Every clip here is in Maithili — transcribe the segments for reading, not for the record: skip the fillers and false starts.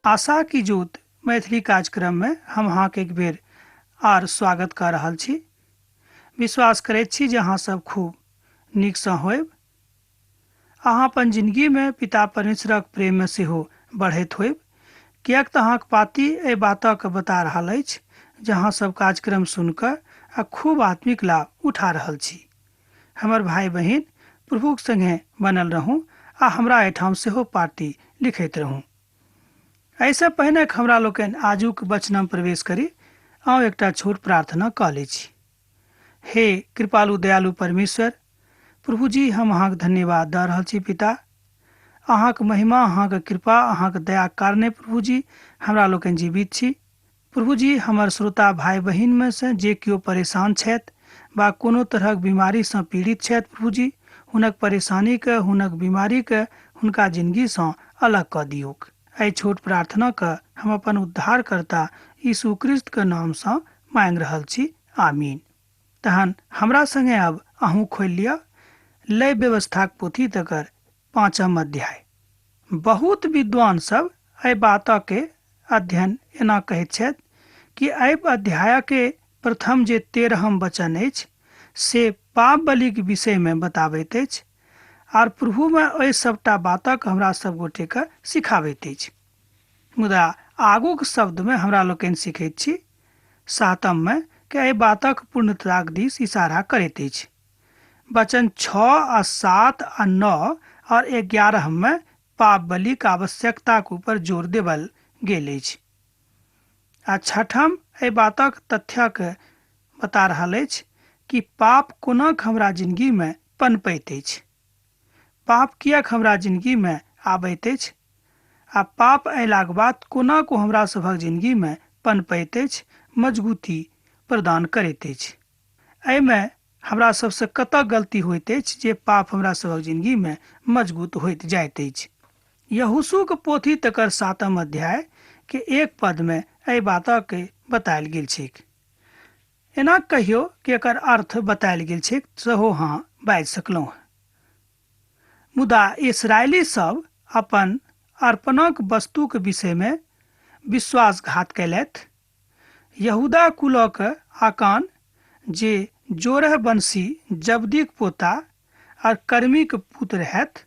आशा की ज्योत मैथिली कार्यक्रममे हम अहाँके एक बेर आर स्वागत कऽ रहल छी। विश्वास करैत छी जे अहाँ सब खूब नीकसँ होयब। अहाँ अपन जिनगीमे पिता परमेश्वरक प्रेममे सेहो बढ़ैत होयब, किएक तऽ अहाँक पाती एहि बातक बता रहल अछि जे अहाँ सब कार्यक्रम सुनि कऽ आ खूब आत्मिक लाभ उठा रहल छी। हमर भाय बहिन प्रभुक संगे बनल रहू आ हमरा एहिठाम सेहो पाती लिखैत रहू। एहिसँ पहिने हमरा लोकनि आजुक वचनमे प्रवेश करी, आउ एकटा छोट प्रार्थना कऽ लै छी। हे कृपालु दयालु परमेश्वर प्रभु जी, हम अहाँके धन्यवाद दऽ रहल छी पिता। अहाँके महिमा, अहाँके कृपा, अहाँके दयाक कारणे प्रभुजी हमरा लोकनि जीवित छी। प्रभुजी, हमर श्रोता भाय बहिनमे सँ जे केओ परेशान छथि वा कोनो तरहक बीमारीसँ पीड़ित छथि प्रभुजी, हुनक परेशानीके, हुनक बीमारीके हुनका जिनगीसँ अलग कऽ दियौक। एहि छोट प्रार्थनाके हम अपन उद्धारकर्ता यीशु क्रिस्तके नामसँ मांगि रहल छी, आमीन। तहन हमरा संगे आब अहूँ खोलि लिअ लय व्यवस्थाक पोथी तकर पाँचम अध्याय। बहुत विद्वान सब एहि बातके अध्ययन एना कहैत छथि कि एहि अध्यायके प्रथम जे 13 वचन अछि से पाप बलिक विषयमे बताबैत अछि आर प्रभुमे एहि सबटा बातक हमरा सब गोटेके सिखाबैत अछि। मुदा आगूक शब्दमे हमरा लोकनि सिखैत छी सातममे कि एहि बातक पूर्णताक दिस इशारा करैत अछि। वचन 6 आ 7 आ 9 और 11 मे पाप बलिक आवश्यकताक ऊपर जोर देबल गेल अछि। आ छठम एहि बातक तथ्यक बता रहल अछि कि पाप कोना हमरा जिनगीमे पनपैत अछि, पाप किएक हमरा जिनगीमे आबैत अछि आ पाप अयलाक बाद कोना को हमरा सभक जिनगीमे पनपैत अछि, मजबूती प्रदान करैत अछि। एहिमे हमरा सबसँ कतऽ गलती होइत अछि जे पाप हमरा सभक जिनगीमे मजबूत होइत जाइत अछि। यहोशूक पोथी तकर 7 अध्याय के 1 पदमे एहि बातके बतायल गेल छैक। एना कहियो कि एकर अर्थ बतायल गेल छैक सेहो अहाँ बाजि सकलहुँ। मुदा इसराइली सब अपन अर्पणक वस्तुक विषयमे विश्वासघात कयलथि। यहूदा कुलक आकान जे जोरह वंशी जब्दीक पोता आर कर्मीक पुत्र रहथि,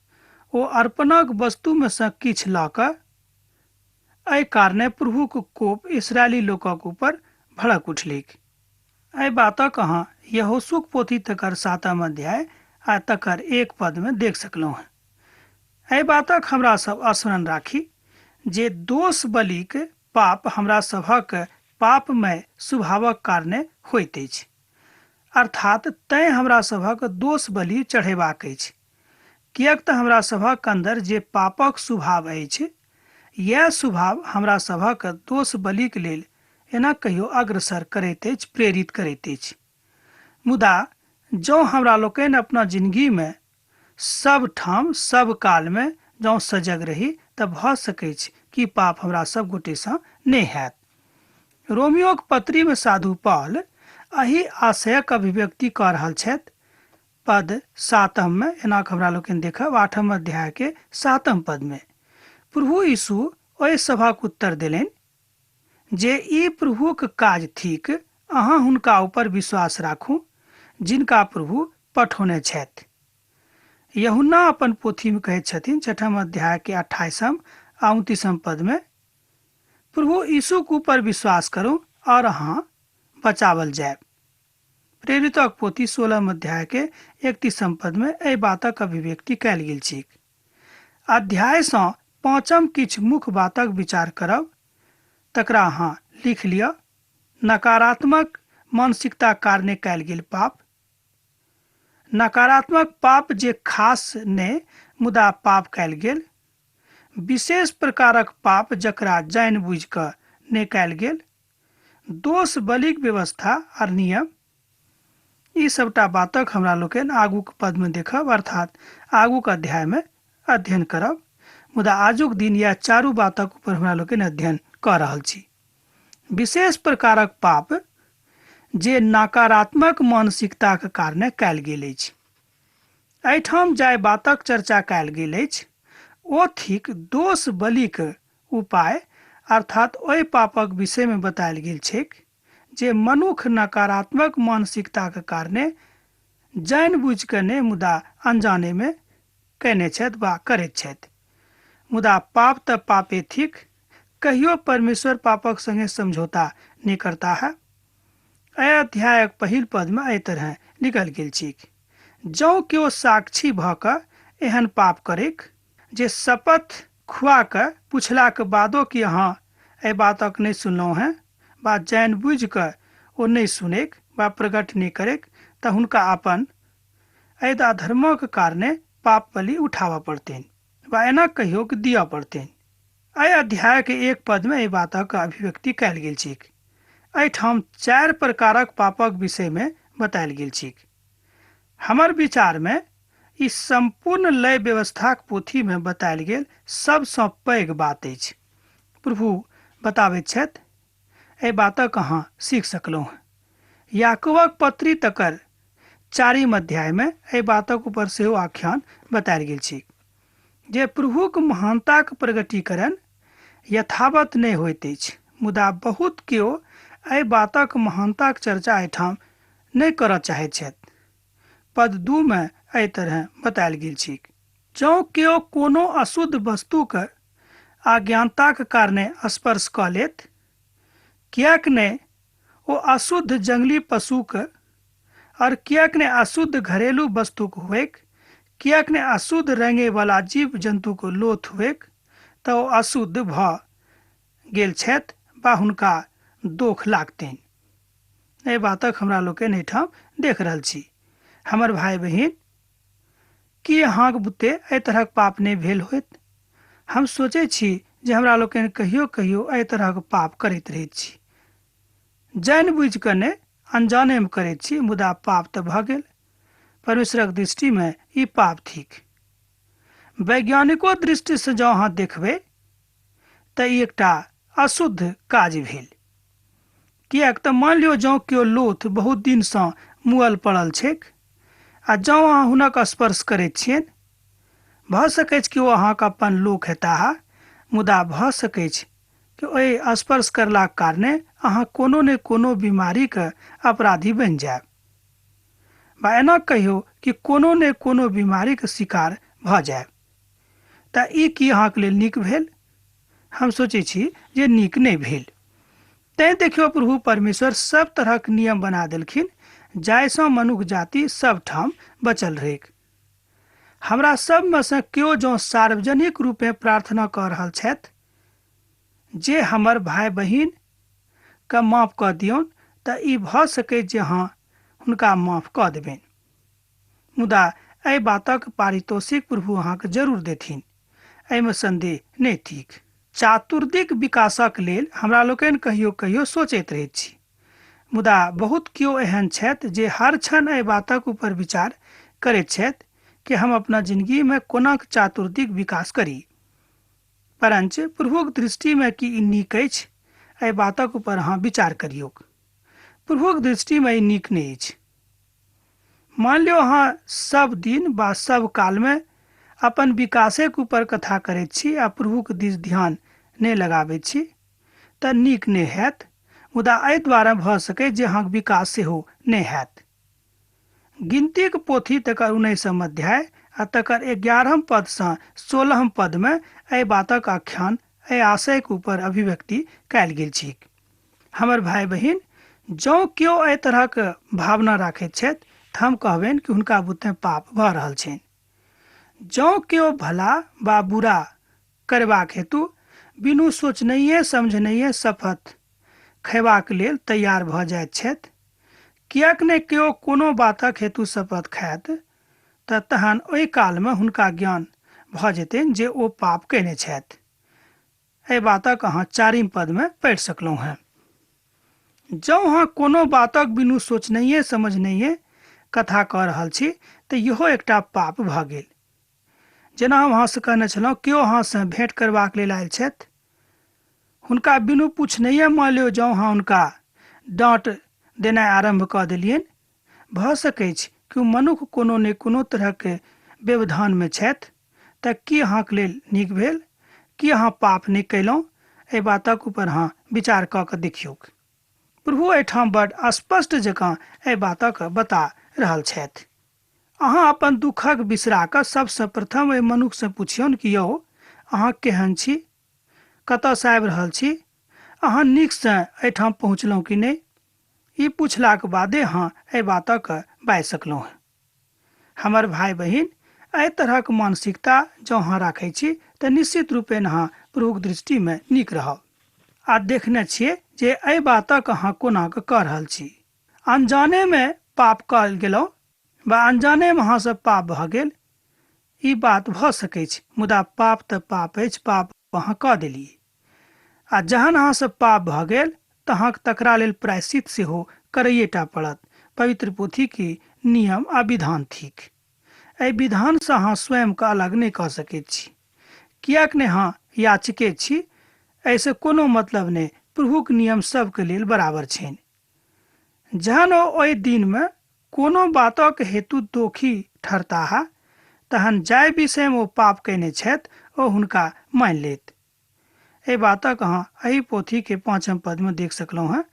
ओ अर्पणक वस्तुमे सँ किछु लऽ कऽ एहि कारणे प्रभुक कोप इसराइली लोकक ऊपर भड़क उठलैक। एहि बातक अहाँ यहोशूक पोथी तकर 7 अध्याय आ तकर 1 पदमे देख सकलहुँ हेँ। एहि बातक हमरा सब स्मरण राखी जे दोष बलिक पाप हमरा सभक पापमय स्वभावक कारणे होइत अछि, अर्थात तैं हमरा सभक दोष बलि चढ़ेबाक अछि, किएक तऽ हमरा सभक अन्दर जे पापक स्वभाव अछि, इएह स्वभाव हमरा सभक दोष बलिक लेल एना कहियो अग्रसर करैत अछि, प्रेरित करैत अछि। मुदा जँ हमरा लोकनि अपना जिनगीमे सब ठाम सब कालमे जँ सजग रही तऽ भऽ सकैछ कि पाप हमरा सब गोटेसँ नहि हैत। रोमियोक पत्रीमे साधु पॉल एहि आशयक अभिव्यक्ति कऽ रहल छथि। पद 7 एना हमरा लोकनि देखब 8 अध्याय के 7 पदमे प्रभु यीशु ओहि सभक उत्तर देलनि जे ई प्रभुक काज थिक, अहाँ हुनका ऊपर विश्वास राखू जिनका प्रभु पठौने छथि। यूहन्ना अपन पोथीमे कहैत छथिन 6 अध्याय के 28 आ 29 पदमे, प्रभु यीशुक ऊपर विश्वास करू और अहाँ बचावल जायब। प्रेरितक पोथी 16 अध्याय के 31 पदमे एहि बातक अभिव्यक्ति कयल गेल छैक। अध्यायसँ 5 किछु मुख्य बातक विचार करब, तकरा अहाँ लिख लिअ। नकारात्मक मानसिकता कारणे कयल गेल पाप, नकारात्मक पाप जे खास ने मुदा पाप कयल गेल, विशेष प्रकारक पाप जकरा जानि बुझि कऽ नहि कयल गेल, दोष बलिक व्यवस्था आर नियम, ई सबटा बातक हमरा लोकनि आगूक पदमे देखब, अर्थात आगूक अध्यायमे अध्ययन करब। मुदा आजुक दिन यैह चारू बातक ऊपर हमरा लोकनि अध्ययन कऽ रहल छी। विशेष प्रकारक पाप जे नकारात्मक मानसिकताक कारणे कयल गेल अछि। एहिठाम जाहि बातक चर्चा कयल गेल अछि ओ थिक दोष बलिक उपाय अर्थात ओहि पापक विषयमे बतायल गेल छैक जे मनुख नकारात्मक मानसिकताक कारणे जानि बुझि कऽ नहि मुदा अनजानेमे कयने छथि वा करैत छथि। मुदा पाप तऽ पापे थिक, कहियो परमेश्वर पापक संगे समझौता नहि करता है। एहि अध्यायक पहिल पदमे एहि तरह लिखल गेल छैक, जँ केओ साक्षी भऽ कऽ एहन पाप करैक जे शपथ खुआ कऽ पुछलाक बादो कि अहाँ एहि बातक नहि सुनलहुँ हेँ वा जानि बुझि कऽ ओ नहि सुनैक वा प्रकट नहि करैक, तऽ हुनका अपन एहि अधर्मक कारणे पाप बलि उठाबऽ पड़तनि वा एना कहियो कि दिअ पड़तनि। एहि अध्यायके एक पदमे एहि बातक अभिव्यक्ति कयल गेल छैक। एहिठाम 4 प्रकारक पापक विषयमे बतायल गेल छैक। हमर विचारमे ई सम्पूर्ण लय व्यवस्थाक पोथीमे बतायल गेल सबसँ पैघ बात अछि। प्रभु बताबैत छथि, एहि बातक अहाँ सीख सकलहुँ। याकूबक पत्री तकर 4 अध्यायमे एहि बातक ऊपर सेहो आख्यान बतायल गेल छैक जे प्रभुक महानताक प्रगटीकरण यथावत नहि होइत अछि, मुदा बहुत केओ एहि बातक महानताक चर्चा एहिठाम नहि करऽ चाहैत छथि। पद 2 मे एहि तरह बतायल गेल छैक, जँ केओ कोनो अशुद्ध वस्तुक अज्ञानताक कारणे स्पर्श कऽ लेत, किएक नहि ओ अशुद्ध जंगली पशुक और किएक नहि अशुद्ध घरेलू वस्तुक हुएक, किएक नहि अशुद्ध रंगेवाला जीव जन्तुक लोथ हुएक, तऽ ओ अशुद्ध भऽ गेल छथि वा हुनका दोख लागतनि। एहि बातक हमरा लोकनि एहिठाम देख रहल छी। हमर भाय बहिन, की अहाँक बुते एहि तरहक पाप नहि भेल होइत? हम सोचै छी जे हमरा लोकनि कहियो कहियो एहि तरहक पाप करैत रहैत छी, जानि बुझि कऽ नहि, अनजानेमे करैत छी, मुदा पाप तऽ भऽ गेल। परमेश्वरक दृष्टिमे ई पाप थिक। वैज्ञानिको दृष्टिसँ जँ अहाँ देखबै तऽ ई एकटा अशुद्ध काज भेल। किएक तऽ मानि लियौ जँ केओ लोथ बहुत दिनसँ मुअल पड़ल छैक आ जँ अहाँ हुनक स्पर्श करैत छियनि, भऽ सकैछ कि ओ अहाँके अपन लोक हेताह, मुदा भऽ सकैछ कि ओहि स्पर्श करलाक कारणे अहाँ कोनो ने कोनो बीमारीके अपराधी बनि जायब वा एना कहियौ कि कोनो ने कोनो बीमारीके शिकार भऽ जायब। तऽ ई की अहाँके लेल नीक भेल? हम सोचै छी जे नीक नहि भेल। तैँ देखियौ प्रभु परमेश्वर सब तरहक नियम बना देलखिन जाहिसँ मनुख जाति सब ठाम बचल रहैक। हमरा सबमे सँ केओ जँ सार्वजनिक रूपे प्रार्थना कऽ रहल छथि जे हमर भाय बहिन के माफ कऽ दियौन, तऽ ई भऽ सकैत जे अहाँ हुनका माफ कऽ देबनि, मुदा एहि बातक पारितोषिक प्रभु अहाँके जरूर देथिन, एहिमे संदेह नहि थिक। चातुर्दिक विकासक लेल हमरा लोकनि कहियो कहियो सोचैत रहैत छी, मुदा बहुत केओ एहन छथि जे हर क्षण एहि बातक ऊपर विचार करैत छथि कि हम अपना जिंदगीमे कोना चातुर्दिक विकास करी। परंच प्रभुक दृष्टिमे की ई नीक अछि, एहि बातक ऊपर अहाँ विचार करियौक। प्रभुक दृष्टिमे ई नीक नहि अछि। मान लियौ अहाँ सब दिन वा सब कालमे अपन विकासेक ऊपर कथा करैत छी आ प्रभुक दिस ध्यान नहि लगाबैत छी तऽ नीक नहि हैत, मुदा एहि द्वारा भऽ सकैत जे अहाँक विकास सेहो नहि हैत। गिनतीक पोथी तकर 19 अध्याय आ तकर 11 पदसँ 16 पदमे एहि बातक आख्यान एहि आशयक ऊपर अभिव्यक्ति कयल गेल छैक। हमर भाय बहिन, जँ केओ एहि तरहक भावना राखैत छथि तऽ हम कहबनि कि हुनका बुते पाप भऽ रहल छनि। जँ केओ भला वा बुरा करबाक हेतु बिनु सोचनहिए समझनहिए शपथ खयबाक लेल तैयार भऽ जाइत छथि, किएक नहि केओ कोनो बातक हेतु शपथ खायत तऽ तहन ओहि कालमे हुनका ज्ञान भऽ जेतनि जे ओ पाप कयने छथि। एहि बातक अहाँ 4 पदमे पढ़ि सकलहुँ हेँ। जँ अहाँ कोनो बातक बिनु सोचनहिए समझनहिए कथा कऽ रहल छी तऽ इहो एकटा पाप भऽ गेल। जेना हम अहाँसँ कहने छलहुँ, केओ अहाँसँ भेँट करबाक लेल आयल छथि, हुनका बिनु पूछनहिए मान लियौ जँ अहाँ हुनका डाँट देनाइ आरम्भ कऽ देलियनि, भऽ सकैछ कि ओ मनुख कोनो ने कोनो तरहके व्यवधानमे छथि, तऽ की अहाँके लेल नीक भेल? की अहाँ पाप नहि कयलहुँ? एहि बातक ऊपर अहाँ विचार कऽ कऽ देखियौक। प्रभु एहिठाम बड स्पष्ट जकाँ एहि बातक बता रहल छथि। अहाँ अपन दुःखक बिसरा कऽ सबसँ प्रथम एहि मनुखसँ पुछियौन कि यौ अहाँ केहन छी, कतऽसँ आबि रहल छी, अहाँ नीकसँ एहिठाम पहुँचलहुँ कि नहि? ई पुछलाक बादे अहाँ एहि बातक बाजि सकलहुँ हेँ। हमर भाय बहिन, एहि तरहक मानसिकता जँ अहाँ राखै छी तऽ निश्चित रूपेण अहाँ प्रभुक दृष्टिमे नीक रहब। आ देखने छियै जे एहि बातक अहाँ कोना कऽ कऽ रहल छी। अनजानेमे पाप कऽ गेलहुँ वा अनजानेमे अहाँसँ पाप भऽ गेल, ई बात भऽ सकैछ, मुदा पाप तऽ पाप अछि, पाप अहाँ कऽ देलियै। आ जहन अहाँसँ पाप भऽ गेल तऽ अहाँक तकरा लेल प्रायश्चित सेहो करैये टा पड़त। पवित्र पोथीक ई नियम आ विधान थिक। एहि विधानसँ अहाँ स्वयंकेँ अलग नहि कऽ सकैत छी। किएक नहि अहाँ याचके छी, एहिसँ कोनो मतलब नहि, प्रभुक नियम सभके लेल बराबर छनि। जहन ओ ओहि दिनमे कोनो बातक हेतु दोखी ठहरताह, तहन जाहि विषयमे ओ पाप कयने छथि, ओ हुनका मानि लेत। एहि बातक अहाँ एहि पोथीके पाँचम पदमे देख सकलहुँ हेँ।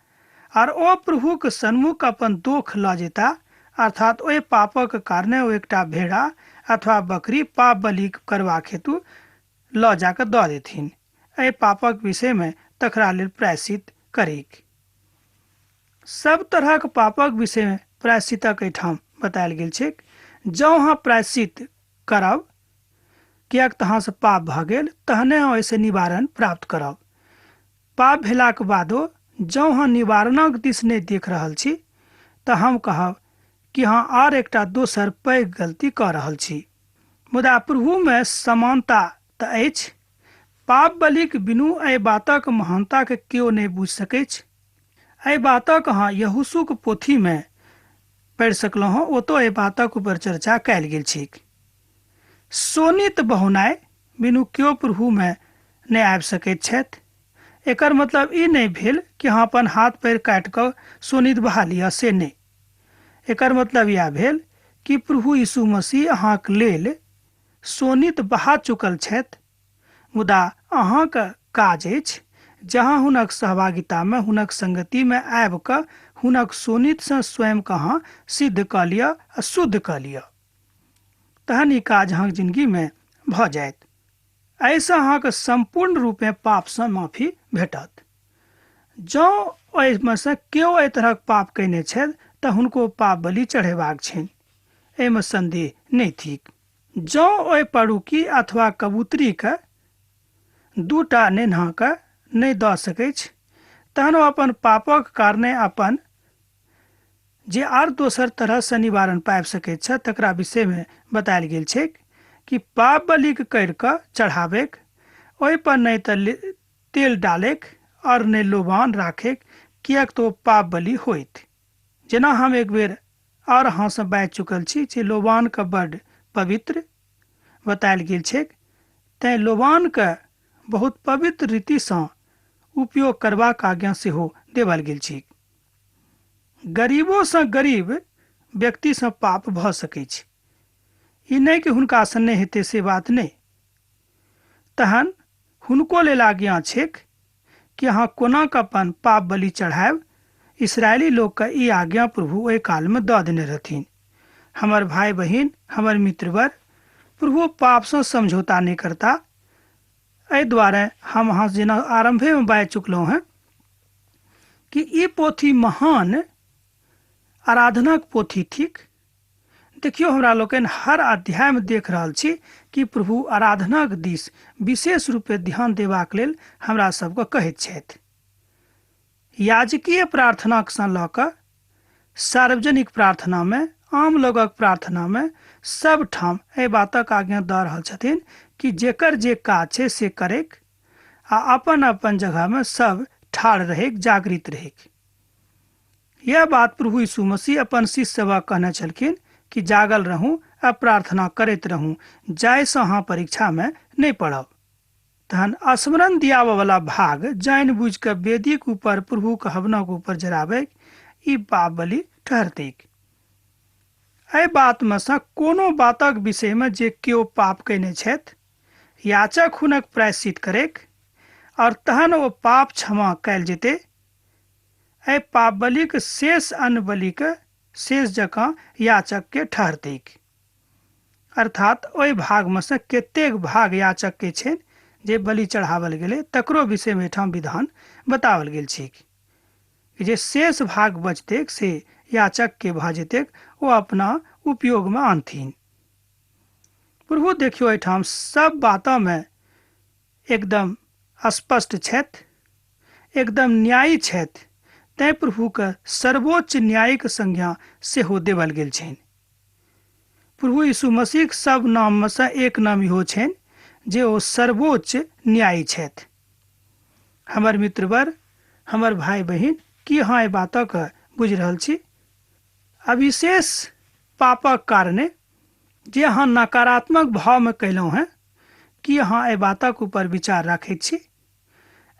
आर ओ प्रभुक सन्मुख अपन दोख लऽ जेता, अर्थात ओहि पापक कारणे ओ एकटा भेड़ा अथवा बकरी पाप बलि करबाक हेतु लऽ जा कऽ दऽ देथिन। एहि पापक विषयमे तकरा लेल प्रायश्चित करैक। सब तरहक पापक विषयमे प्रायश्चितक एहिठाम बतायल गेल छैक। जँ अहाँ प्रायश्चित करब, किएक तऽ अहाँसँ पाप भऽ गेल, तहने अहाँ ओहिसँ निवारण प्राप्त करब। पाप भेलाक बादो जँ अहाँ निवारणक दिस नहि देख रहल छी तऽ हम कहब कि अहाँ आर एकटा दोसर पैघ गलती कऽ रहल छी। मुदा प्रभुमे समानता तऽ अछि। पाप बलिक बिनु एहि बातक महानताके केओ नहि बुझि सकैछ। एहि बातक अहाँ यहोशूक पोथीमे पढ़ि सकलहुँ हँ, ओतऽ एहि बातक ऊपर चर्चा कयल गेल छैक। शोणित बहौनाइ बिनु केओ प्रभुमे नहि आबि सकैत छथि। एकर मतलब ई नहि भेल कि अहाँ अपन हाथ पैर काटि कऽ शोणित बहा लिअ, से नहि। एकर मतलब इएह भेल कि प्रभु यीशु मसीह अहाँक लेल शोणित बहा चुकल छथि, मुदा अहाँक काज अछि जहाँ हुनक सहभागितामे, हुनक संगतिमे आबि कऽ हुनक शोणितसँ स्वयंके अहाँ सिद्ध कऽ लिअ आ शुद्ध कऽ लिअ। तहन ई काज अहाँक जिनगीमे भऽ जायत। एहिसँ अहाँके सम्पूर्ण रूपेँ पापसँ माफी भेटत। जँ एहिमे सँ केओ एहि तरहक पाप कयने छथि तऽ हुनको पाप बलि चढ़ेबाक छनि, एहिमे सन्देह नहि थिक। जँ ओहि पड़ुकी अथवा कबूतरीके दूटा नेन्हाके नहि दऽ सकैछ, तहन ओ अपन पापक कारणे अपन जे आर दोसर तरहसँ निवारण पाबि सकैत छथि तकरा विषयमे बतायल गेल छैक कि पाप बलिक करि कऽ चढ़ाबैक, ओहिपर नहि तऽ तेल डालैक आओर नहि लोबान राखैक, किएक तऽ ओ पाप बलि होइत। जेना हम एक बेर आओर अहाँसँ बाजि चुकल छी जे लोबानके बड्ड पवित्र बतायल गेल छैक, तेँ लोबानके बहुत पवित्र रीतिसँ उपयोग करबाक आज्ञा सेहो देवल गेल छैक। गरीबोसँ गरीब व्यक्तिसँ पाप भऽ सकैछ, ई नहि कि हुनकासँ नहि हेतै से बात नहि। तहन हुनको लेल आज्ञा छैक कि अहाँ कोना कऽ अपन पाप बलि चढ़ायब। इस्राएली लोकके ई आज्ञा प्रभु ओहि कालमे दऽ देने रहथिन। हमर भाय बहिन, हमर मित्रवर, प्रभु पापसँ समझौता नहि करता। एहि दुआरे हम अहाँ जेना आरम्भेमे बाजि चुकलहुँ हेँ कि ई पोथी महान आराधनाक पोथी थिक। देखियौ, हमरा लोकनि हर अध्यायमे देख रहल छी कि प्रभु आराधनाक दिस विशेष रूपे ध्यान देबाक लेल हमरा सबके कहैत छथि। याजकीय प्रार्थनाक सँ लऽ कऽ सार्वजनिक प्रार्थनामे, आम लोगक प्रार्थनामे, सब ठाम एहि बातक आज्ञा दऽ रहल छथिन कि जेकर जे काज छै से करैक आ अपन अपन जगहमे सब ठाढ़ रहैक, जागृत रहैक। यह बात प्रभु यीशु मसीह अपन शिष्य सभक कहने छलखिन कि जागल रहू आ प्रार्थना करैत रहू, जाहिसँ अहाँ परीक्षामे नहि पड़ब। तहन स्मरण दियाबऽ वला भाग जानि बुझि कऽ वेदीक ऊपर प्रभुक हवनक ऊपर जराबैक, ई पाप बलि ठहरतैक। एहि बातमे सँ कोनो बातक विषयमे जे केओ पाप कयने छथि, याचक हुनक प्रायश्चित करैक और तहन ओ पाप क्षमा कयल जेतै। एहि पाप बलिक शेष अन्न बलिक शेष जकाँ याचक के ठहरतैक। अर्थात ओहि भागमे सँ कतेक भाग याचक के छनि जे बलि चढ़ावल गेलै, तकरो विषयमे एहिठाम विधान बताओल गेल छैक जे शेष भाग बचतैक से याचक के भऽ जेतैक, ओ अपना उपयोगमे आनथिन। प्रभु देखियौ एहिठाम सब बातमे एकदम स्पष्ट छथि, एकदम न्यायी छथि। तैं प्रभुके सर्वोच्च न्यायिक संज्ञा सेहो देवल गेल छनि। प्रभु यीशु मसीहक सब नाममे सँ एक नाम इहो छनि जे ओ सर्वोच्च न्यायी छथि। हमर मित्रवर, हमर भाई बहिन, की अहाँ एहि बातक बुझि रहल छी? अविशेष पापक कारणे जे अहाँ नकारात्मक भावमे कयलहुँ हेँ, की अहाँ एहि बातक ऊपर विचार राखैत छी?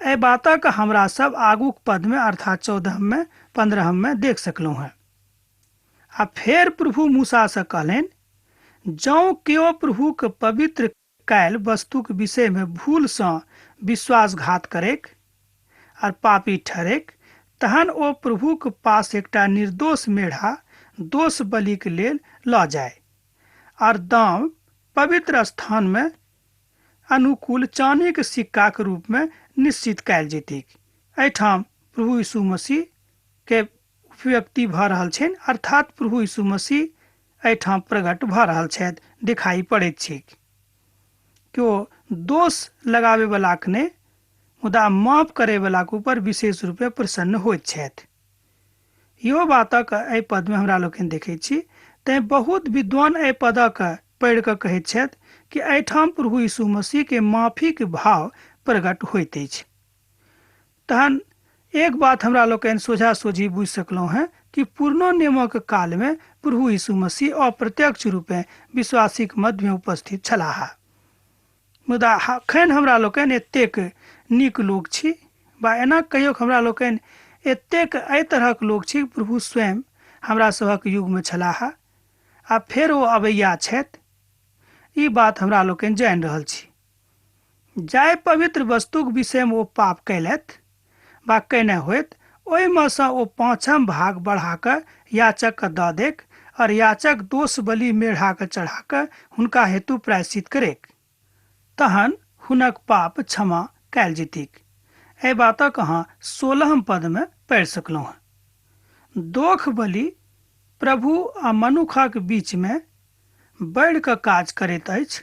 एहि बातक हमरा सब आगूक पदमे अर्थात 14में 15में देख सकलहुँ हेँ। आ फेर प्रभु मूसासँ कहलनि, जँ केओ प्रभुक पवित्र कयल वस्तुक विषयमे भूलसँ विश्वासघात करैक और पापी ठहरैक, तहन ओ प्रभुक पास एकटा निर्दोष मेढ़ा दोष बलिक लेल लऽ जाय और दाम पवित्र स्थानमे अनुकूल चानीक सिक्काक रूपमे निश्चित कयल जेतैक। एहिठाम प्रभु यीशु मसीह के अभिव्यक्ति भऽ रहल छनि, अर्थात प्रभु यीशु मसीह एहिठाम प्रकट भऽ रहल छथि, दिखाई पड़ैत छैक। केओ दोष लगाबैवलाके नहि, मुदा माफ करैवलाके ऊपर विशेष रूपे प्रसन्न होइत छथि। इहो बातक एहि पदमे हमरा लोकनि देखैत छी। तैं बहुत विद्वान एहि पदक पढ़ि कऽ कहैत छथि कि एहिठाम प्रभु यीशु मसीह के माफीके भाव प्रकट होइत अछि। तहन एक बात हमरा लोकनि सोझा सोझी बुझि सकलहुँ हेँ कि पुरनो नियमक कालमे प्रभु यीशु मसीह अप्रत्यक्ष रूपे विश्वासीक मध्यमे उपस्थित छलाह। मुदा एखन हमरा लोकनि एतेक नीक लोक छी वा एना कहियो हमरा लोकनि एतेक एहि तरहक लोक छी, प्रभु स्वयं हमरा सभक युगमे छलाह आ फेर ओ अबैया छथि, ई बात हमरा लोकनि जानि रहल छी। जाहि पवित्र वस्तुक विषयमे ओ पाप कयलथि वा कयने होइत, ओहिमे सँ ओ 5म भाग बढ़ा कऽ याचकके दऽ देक और याचक दोष बलि मेढ़ाके चढ़ा कऽ हुनका हेतु प्रायश्चित करेक, तहन हुनक पाप क्षमा कयल जेतीक। एहि बातक अहाँ 16म पदमे पढ़ि सकलहुँ हेँ। दोख बलि प्रभु आ मनुखक बीचमे बढ़ि कऽ काज करैत अछि,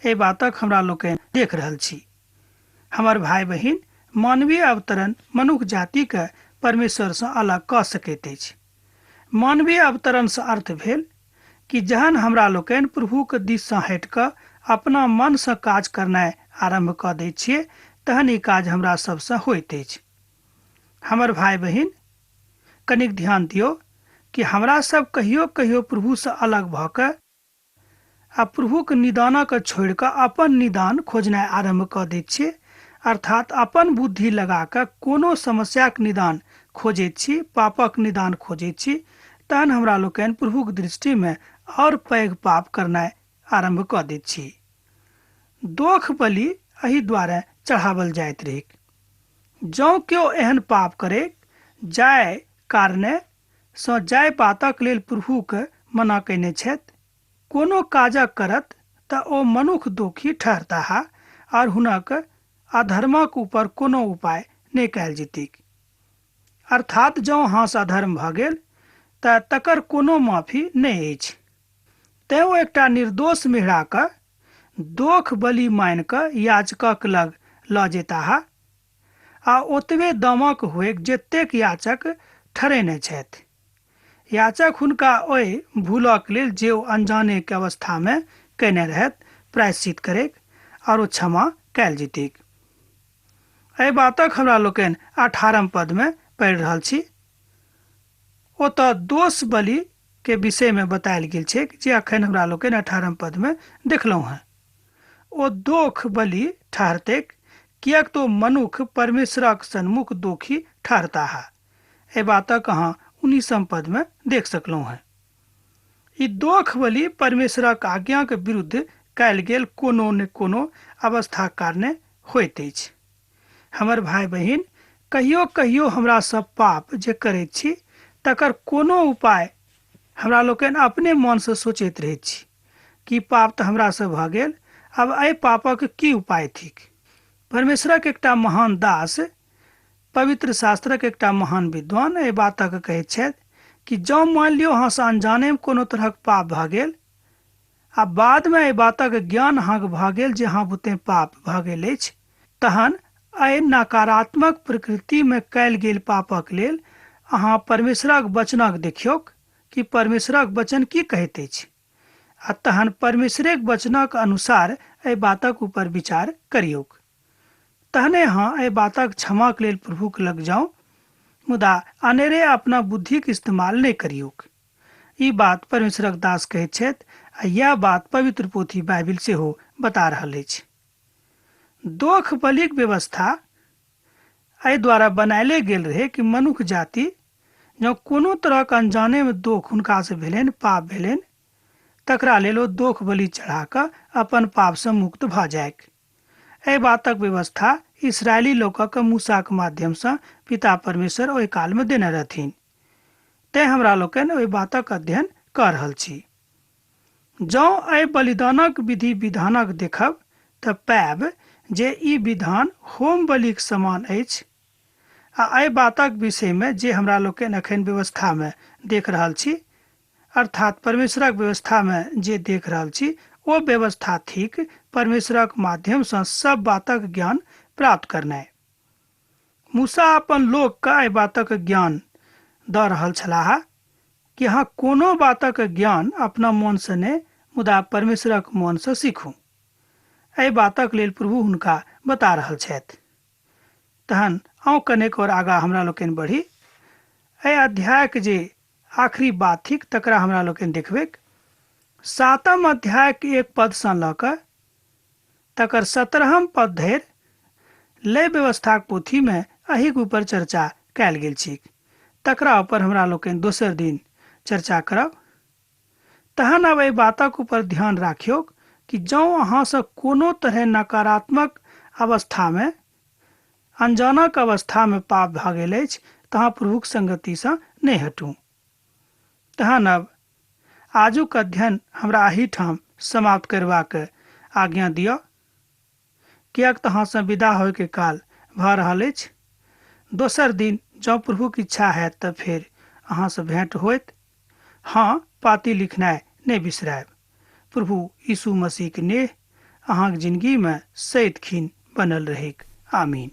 एहि बातक हमरा लोकनि देख रहल छी। हमर भाई बहिन, मानवीय अवतरण मनुख जातिके परमेश्वरसँ अलग कऽ सकैत अछि। मानवीय अवतरणसँ अर्थ भेल कि जहन हमरा लोकनि प्रभुके दिससँ हटि कऽ अपना मनसँ काज करनाइ आरम्भ कऽ दै छियै, तहन ई काज हमरा सबसँ होइत अछि। हमर भाई बहिन, कनिक ध्यान दियौ कि हमरा सब कहियो कहियो प्रभुसँ अलग भऽ कऽ आ प्रभुक निदानक छोड़ि कऽ अपन निदान खोजनाइ आरम्भ कऽ दैत छियै, अर्थात अपन बुद्धि लगा कऽ कोनो समस्याक निदान खोजैत छी, पापक निदान खोजैत छी, तहन हमरा लोकनि प्रभुक दृष्टिमे आओर पैघ पाप करनाइ आरम्भ कऽ दैत छी। दोख बलि एहि दुआरे चढ़ावल जाइत रहैक। जँ केओ एहन पाप करे जाय कारणे सँ जाय बातक लेल प्रभुके मना कयने छथि, कोनो काजक करत तऽ ओ मनुख दोखी ठहरताह और हुनक अधर्मक ऊपर कोनो उपाय नहि कयल जेतैक। अर्थात जँ अहाँसँ अधर्म भऽ गेल तऽ तकर कोनो माफी नहि अछि। तैं ओ एकटा निर्दोष मेढ़ाके दोख बलि मानि कऽ याचकक लग लऽ जेताह आ ओतबे दामक होइक जतेक याचक ठहरेने छथि। याचक हुनका ओहि भूलक लेल जे ओ अनजाने के अवस्थामे कयने रहथि प्रायश्चित करैक और ओ क्षमा कयल जेतैक। एहि बातक हमरा लोकनि 18म पदमे पढ़ि रहल छी। ओतऽ दोष बलि के विषयमे बतायल गेल छैक जे अखन हमरा लोकनि 18म पदमे देखलहुँ हेँ। ओ दोख बलि ठहरतैक किएक तो मनुख परमेश्वरक सन्मुख दोखी ठहरताह। एहि बातक अहाँ 19म पदमे देख सकलहुँ हेँ। ई दोख बलि परमेश्वरक आज्ञाक विरुद्ध कयल गेल कोनो ने कोनो अवस्थाक कारणे होइत अछि। हमर भाय बहिन, कहियो कहियो हमरा सब पाप जे करैत छी तकर कोनो उपाय हमरा लोकनि अपने मनसँ सोचैत रहैत छी कि पाप तऽ हमरासँ भऽ गेल, आब एहि पापक की उपाय थिक। परमेश्वरक एकटा महान दास, पवित्र शास्त्रक एकटा महान विद्वान एहि बातक कहैत छथि कि जँ मानि लियौ अहाँसँ अनजानेमे कोनो तरहक पाप भऽ गेल आ बादमे एहि बातक ज्ञान अहाँके भऽ गेल जे अहाँ बुते पाप भऽ गेल अछि, तहन एहि नकारात्मक प्रकृतिमे कयल गेल पापक लेल अहाँ परमेश्वरक वचनक देखियौक कि परमेश्वरक वचन की कहैत अछि आ तहन परमेश्वरेक वचनक अनुसार एहि बातक ऊपर विचार करियौक। तहने अहाँ एहि बातक क्षमाक लेल प्रभुक लग जाउ, मुदा अनेरे अपना बुद्धिक इस्तेमाल नहि करियौक। ई बात परमेश्वरक दास कहैत छथि आ इएह बात पवित्र पोथी बाइबिल सेहो बता रहल अछि। दोख बलिक व्यवस्था एहि द्वारा बनायले गेल रहै कि मनुख जाति जँ कोनो तरहक अनजानेमे दोख हुनकासँ भेलनि, पाप भेलनि, तकरा लेल ओ दोख बलि चढ़ा कऽ अपन पापसँ मुक्त भऽ जाइक। एहि बातक व्यवस्था इसराइली लोकक मूसाक माध्यमसँ पिता परमेश्वर ओहि कालमे देने रहथिन। तेँ हमरा लोकनि ओहि बातक अध्ययन कऽ रहल छी। जँ एहि बलिदानक विधि विधानक देखब तऽ पायब जे ई विधान होम बलिक समान अछि आ एहि बातक विषयमे जे हमरा लोकनि एखन व्यवस्थामे देख रहल छी, अर्थात परमेश्वरक व्यवस्थामे जे देख रहल छी, ओ व्यवस्था थिक परमेश्वरक माध्यमसँ सब बातक ज्ञान प्राप्त करनाइ। मूसा अपन लोकके एहि बातक ज्ञान दऽ रहल छलाह कि अहाँ कोनो बातक ज्ञान अपना मोनसँ नहि, मुदा परमेश्वरक मोनसँ सीखू। एहि बातक लेल प्रभु हुनका बता रहल छथि। तहन आउ कनेक और आगाँ हमरा लोकनि बढ़ी। एहि अध्यायक जे आखिरी बात थिक तकरा हमरा लोकनि देखबैक। 7म अध्यायक 1 पदसँ लऽ कऽ तकर 17म पद धरि लय व्यवस्थाक पोथीमे एहिक ऊपर चर्चा कयल गेल छैक। तकरा ऊपर हमरा लोकनि दोसर दिन चर्चा करब। तहन आब एहि बातक ऊपर ध्यान राखियौक कि जँ अहाँसँ कोनो तरहे नकारात्मक अवस्थामे, अनजानक अवस्थामे पाप भऽ गेल अछि तऽ अहाँ प्रभुक संगतिसँ नहि हटू। तहन अब आजुक अध्ययन हमरा एहिठाम समाप्त करबाक आज्ञा दिअ, किएक तऽ अहाँसँ विदा होइके काल भऽ रहल अछि। दोसर दिन जँ प्रभुक इच्छा हैत तऽ फेर अहाँसँ भेंट होयत। हँ, पाती लिखनाइ नहि बिसरायब। प्रभु यीशु मसीहक नेह अहाँक जिनगीमे सदिखन बनल रहैक। आमीन।